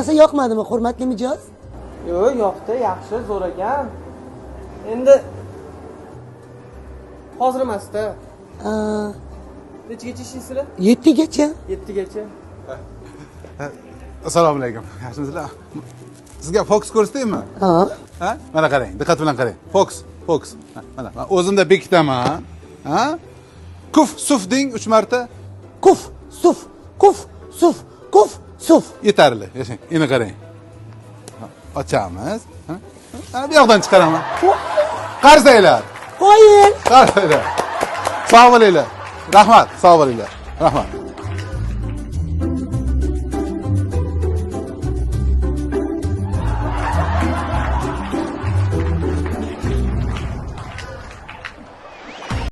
Rosa yoqmadimi, hurmatli mijoz? Yo'q, yoqdi, yaxshi, zo'r ekan. Endi hozir emas-da. Nechagacha ishlaysizlar? 7gacha. 7gacha. Assalomu alaykum. Yaxshimisizlar? Sizga fokus ko'rsataymi? Ha. Ha? Mana qarang, diqqat bilan qarang. Fokus, fokus. Mana, men o'zimda bekitaman. Ha? Kuf, suf deng 3 marta. Kuf, suf, kuf, suf, kuf, suf. Yetarli. Yashang. Endi qarang. Ochamiz. Ha? Mana bu yoqdan chiqaraman. Qarsanglar. Qo'ying. Qarsanglar. Sog' bo'linglar. Rahmat, sog' bo'linglar. Rahmat.